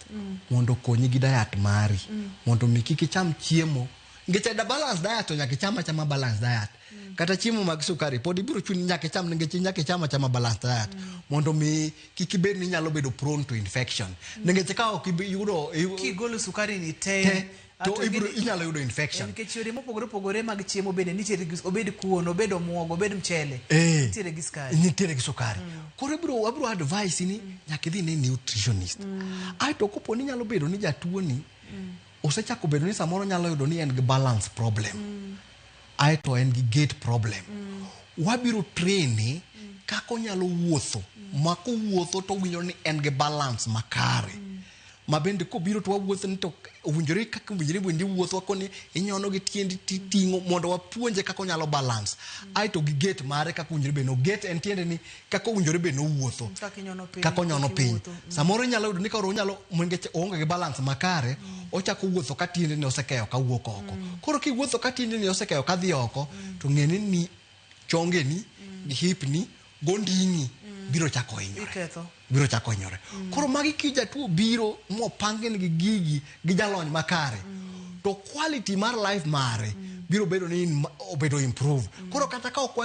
mondo okonyi gi diet mari mondo mi kik icham chiemo nikech da balance diet to nyaka icham achama balance diet kata chiemo mag sukari pod ibiro chuni nyaka icham nikech nyaka icham achama balance diet mondo mi kik ibed ni inyalo bedo prone to infection nikech ka ok ibi yudo Kigolo sukari ni te, te to ato ibiro gini- inyalo yudo infection. Nikech yore mopogore opogore mag chiemo bende nitiere gi obed kuon, obed omuogo, obed mchele, nitiere gi sukari. Nitiere gi sukari. Koro ibiro wabiro advise ni nyaka idhi ne nutritionist. Aeto kopo ni nyalo bedo ni jatuo ni osechako bedo ni samoro nyalo yudo ni en gi balance problem. Aeto en gi gait problem. Wabiro train kaka onyalo wuotho ma kowuotho to owinjo ni en gi balance makare. Ma bende kobiro to wawuotho ni to owinjore kaka owinjore bende iwuotho wakoni inyono gi tiendi titing'o mondo wapuonje kaka onyalo balance. Aeto gi gait mare kaka owinjore bende gait en tiende ni kaka owinjore bende owuotho. Kaka inyono piny. Kaka onyono kaka piny. iwuotho. Samoro inyalo yudo ni koro onyalo nikech oonge gi balance makare, ochako wuotho ka tiendene osekeyo kawuok oko. Koro kiwuotho ka tiendeni osekeyo kadhi oko, to ng'e ni chongeni, gi hipni, gondini biro chako hinyore. Iketho. Biro chako hinyore. Koro magi ki jatuo biro mopangne gi gigi gi jalony makare, to quality mar life mare biro bedo ni obedo improve. Koro kata ka ok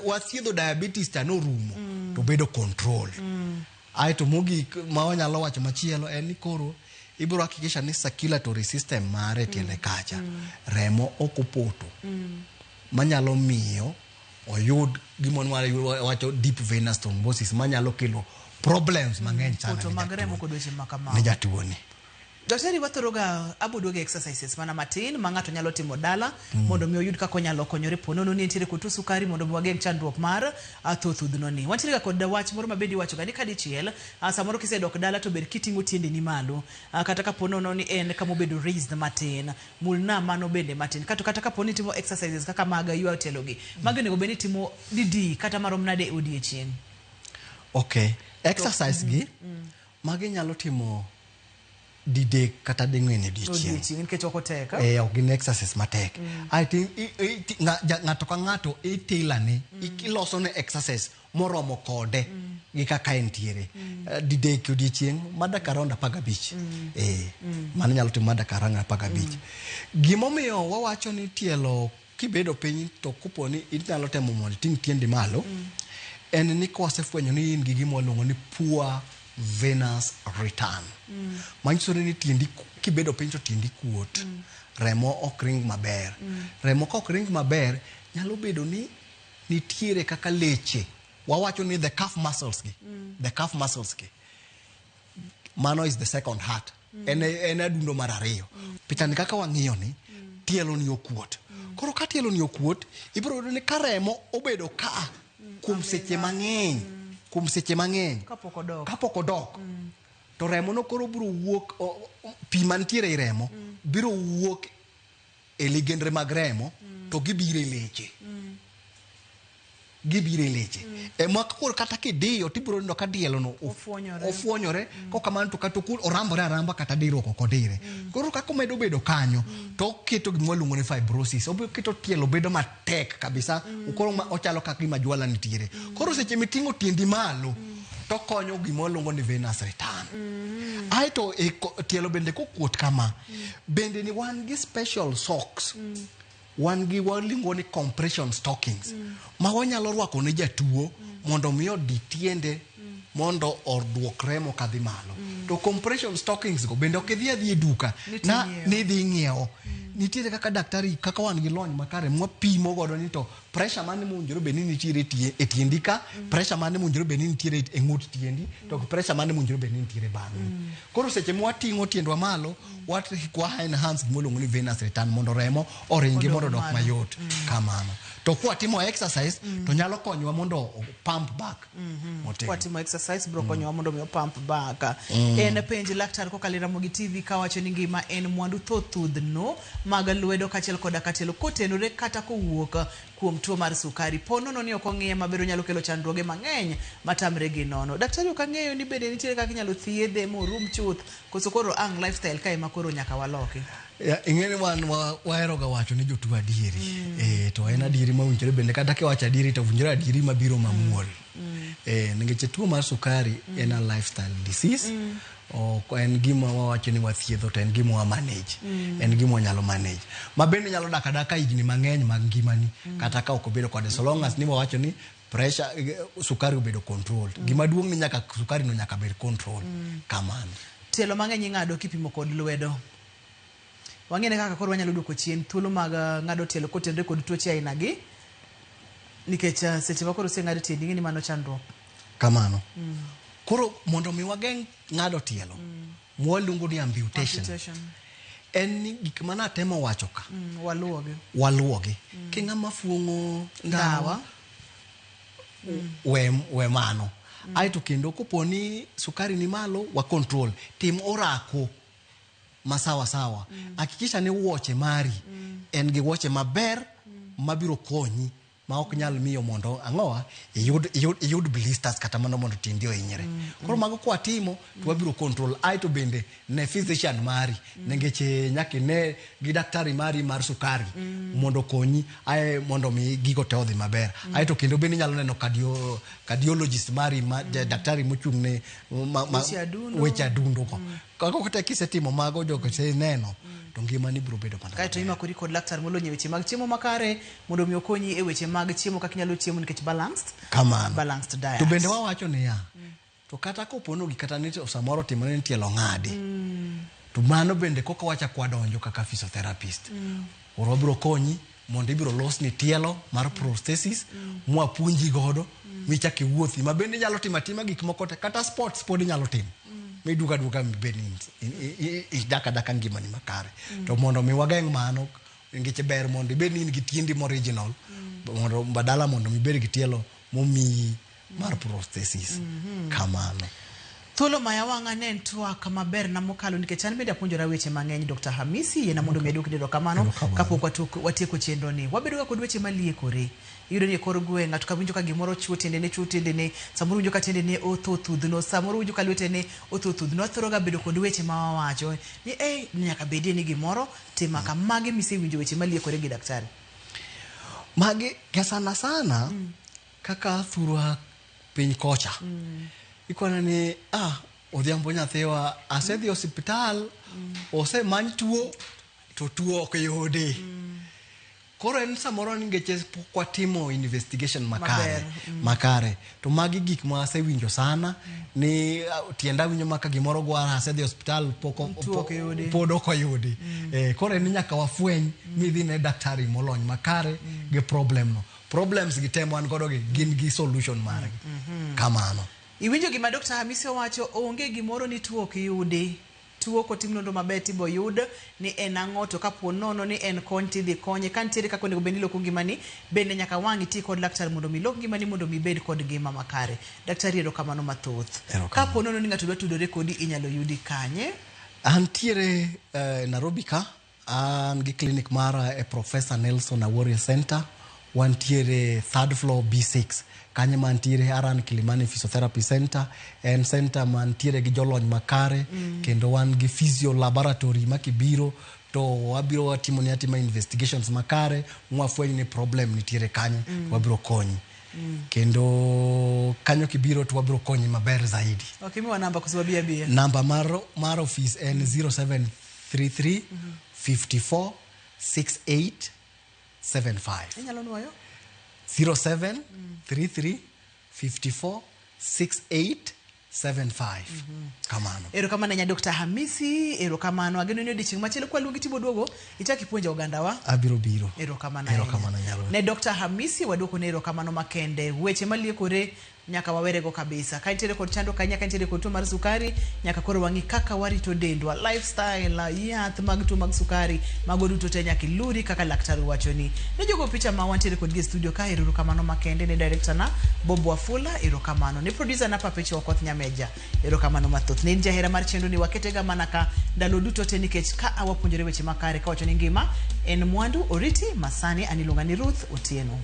wathiedho diabetes cha norumo, to bedo control. Aeto mogik ma wanyalo wacho machielo en ni koro ibiro hakikisha ni circulatory system mare e tiende kacha remo ok opoto manyalo miyo oyud gima wacho deep venous thrombosis manyalo kelo problems mang'eny sana Poto ne mag remo jatuo kod weche ma ne kamago. jatuo ni. Daktari wathoro ga aboduogo e exercises mana matin ma ng'ato nyalo timo dala mondo mi oyud kaka onyalo konyore po nono ni entiere kod tuo sukari mondo mi wageng' chandruok mar tho thudhno ni. Wantiere ga kod wach moro ma bende iwacho ga ni kadichiel samoro kisedok dala to ber kiting'o tiendeni malo kata kapo nono ni en kama obedo raised matin, mulna mano bende matin. Kato kata kapo ni itimo exercises kaka mag ywayo tielo gi, magi onego bed ni itimo didi kata marom nade e odiechieng'? Okay, exercise gi magi nyalo timo didek kata ding'wen e odiechieng'. Odiechieng' nikech ok otek. Ok gin exercise matek. Aeto ng'ato ka ng'ato itailor-ne, ilosone exercise moromo kode gi kaka entiere. Didek e odiechieng' ma dakika around 15. Mano nyalo timo ma dakika around 15. Gimomiyo wawacho ni tielo kibedo piny to kopo ni inyalo temo mondo iting' tiendi malo, en ni kwasefwenyo ni in gi gima waluongo ni poor venous return. Manyiso ni tiendi kibedo piny to tiendi kuot. Remo ok ring maber. Remo ka ok ring maber, nyalo bedo ni nitiere kaka leche. Wawacho ni the calf muscles gi. The calf muscles gi. Mano is the second heart. En adundo mar ariyo. Pichani kaka wang'iyo ni, tielo ni okuot. Koro ka tielo ni okuot, ibiro yudo ni ka remo obedo ka kuom seche mang'eny, kuom seche mang'eny. Kapok odok. Kapok odok. To remo no koro biro wuok, pi mantiere ei remo, biro wuok e ligendre mag remo, to gibiro e leche. Gibiro e leche. Ema koro kata kidiyo tibiro neno ka dielo no Ofuonyore. ofuonyore. Kokamano to kata orambore aramba kata diruok ok odire. Koro kaka omedo bedo kanyo, to oketo gima waluongo ni fibrosis. Obiro keto tielo bedo matek kabisa. Koro ochalo kaka gima jwala nitiere. Koro seche miting'o tiendi malo, to konyo gima waluongo ni venous return. Aeto e tielo bende kokuot kama, bende ni wan gi special socks. Wan gi waluongo ni compression stockings. Ma wanyalo rwako ne jatuo mondo mi odi tiende mondo oduok remo kadhi malo. To compression stockings go bende ok idhi adhi e duka na Nitinyiewo. nidhi ing'iewo. Nitiere kaka daktari, kaka wan gi lony makare mwapimo godo ni to pressure mane mowinjore bed ni nitiere e tiendi ka, pressure mane mowinjore bed ni nitiere e ng'ut tiendi, to pressure mane mowinjore bed ni nitiere bang'e. Koro seche mwating'o tiendwa malo, wa enhance gima iluongo ni venous return mondo remo oringi mondo odok mayot kamano. To kwatimo exercise to nyalo konyowa mondo pump back. Kwatimo exercise bro konyowa mondo mi pump back. En penj laktar kokalo e Ramogi TV kawacho ni ngima en mwandu thothudhno mag lwedo kaachiel koda katielo kotenore kata kowuok kuom tuo mar sukari. Po nono ni ok ong'iye maber onyalo kelo chandruoge mang'eny matamre gi nono. Daktari ok ang'eyo ni bende nitiere kaka inyalo thiedhe morum chuth koso koro ang' lifestyle kae ma koro nyaka waloki. Ing'eni wan waheroga wacho ni jotuo adieri. To en adieri mowinjore bende kata kiwacho adieri to owinjore adieri mabiro mamuol. Nikech tuo mar sukari en a lifestyle disease. Ok en gima wawacho ni wathiedho to en gima wa manage. En gima wanyalo manage. Ma bende nyalo dak adaka higni mang'eny mag ngimani kata ka ok obedo kode so long as ni wawacho ni pressure sukari obedo controlled. Gima duong' ni nyaka sukari no nyaka bed controlled. Kamano. Tielo mang'eny ing'ado kipimo kod lwedo. Wang'ene kaka koro wanyalo duoko chien thuolo mag ng'ado tielo kotenore kod tuoche aina gi nikech seche ma koro oseng'ad tiendi ing'e ni mano chandruok. Kamano. Koro mondo mi wageng' ng'ado tielo, mwaluongo ni amputation. En ni gik mane atemo wacho ka. Waluwogi. Waluwogi. Ki ng'ama fuong'o ndawa, we mano. Aeto kendo kopo ni sukari ni malo, wa control. Tim orako masawa sawa. Hakikisha ni wuoche mari en gi wuoche maber mabiro konyi ma ok nyal miyo mondo ang'owa iyud blisters kata mano mondo tiendi ohinyre. Koro mago kwatimo to wabiro control. Aeto bende ne physician mari nikech nyaka ine gi daktari mari mar sukari mondo okonyi ae mondo mi gigo te odhi maber. Aeto kendo bende inyalo neno cardiologist mari ma daktari mochung' ne weche adundo go. Kaka kata kisetimo mago jogo neno to ngimani biro bedo mana. Kaeto imakori kod laktar molony e weche mag chiemo makare mondo mi okonyi e weche mag chiemo kaka inyalo chiemo nikech balanced. Kamano. Balanced diet. To bende wawacho niya, to kata kopo ni kata ni samoro otimore ni tielo ng'adi, to mano bende koka wachako wadonjo kaka physiotherapist. Koro wabiro konyi mondo ibiro losni tielo mar prosthesis mwapuonji godo michak iwuothi ma bende inyalo timo atima gik moko te kata sports pod inyalo timo. Miduogo aduoga mibed ni idak adaka ngimani makare. To mondo mi wageng' mano nikech ber mondo ibed ni in gi tiendi original mondo badala mondo mibed gi tielo momiyi mar prosthesis. Kamano. Thuolo maya wang'a ne en twak maber na mokalo nikech an bende apuonjora weche mang'eny. Dr. Hamisi yiena mondo mi aduokni erokamano kapok watieko chenro ni. Wabedo ga kod weche maliekore. Iyudo ni e kor gweng' ng'ato ka winjo ka gimoro chuo tiendene, samoro winjo ka tiendene otho thudhno, samoro winjo ka lwetene otho thudhno. Wathoro ga bedo kod weche ma wawacho ni nyaka bedie ni gimoro tima ka. Mage misewinjo weche maliekore gi daktari? Magi ka sana sana kaka thurwa piny kocha. Ikwana ni odhiambo nyathiwa asedhi osiptal, osemany tuo to tuo ok yudi. Koro en samoro nikech pok watimo investigation makare. To magi gik ma asewinjo sana ni tienda winjo maka gimoro gwara asedhi osiptal pod ok oyudi. Koro en nyaka wafweny midhi ne daktari molony makare gi problem no. Problems gi te wan godo gi gin gi solution margi. Kamano. Iwinjo gima Dr. Hamisi owacho, onge gimoro ni tuo ok yudi. Tuo kotim nonro maber tibo yud ni en ang'o, to kapo nono ni en kony tidhi konye. Ka nitiere kaka onego bed ni iloko ngimani, bende nyaka wang' iti kod laktar mondo mi ilok ngimani mondo mi ibed kod ngima makare. Daktari, erokamano mathoth. Kapo nono ni ng'ato dwa tudore kodi inyalo yudi kanye? Antiere Nairobi ka, an gi clinic mara e Professor Nelson Awori Center. Wantiere third floor B6. Kanye mantiere Aran Kilimani Physiotherapy Center. En center mantiere gi jolony makare, kendo wan gi physio laboratory makibiro to wabiro watimo ni atima investigations makare mwafweny ni problem nitiere kanye, wabiro konyi. Kendo kanyo kibiro to wabiro konyi maber zaidi. Okay, miwa namba koso wabi abiya. Namba mar office en 0733 54 68 75. Inyalo nuoyo? 07 33 54 68 75. Kamano. Erokamano ahinya Dr. Hamisi, erokamano. Ageno ni odiochieng' machielo kwaluongi tiboduogo, ichak ipuonjo ogandawa. Abiro biro. Erokamano ahinya. Erokamano nyalo. Ne Dr. Hamisi waduoko ne erokamano makende. Weche maliekore nyaka wawerego kabisa. Ka nitiere kod chandruok ahinya, ka nitiere kod tuo mar sukari, nyaka koro wang'i kaka warito dendwa, lifestyle, yath mag tuo mag sukari, mago duto te nyaka iluri kaka laktar wachoni. Ne jogo picha ma wantiere kodgi e studio ka, erokamano makende ne director na Bob Wafula, erokamano. Ne producer na Papecho Okoth Nyameja, erokamano mathoth. Ne in jahera mar chenro ni waketega mana ka ndalo duto te nikech ka awapuonjore weche makare kawacho ni ngima en mwandu oriti masani an iluonga ni Ruth Otieno.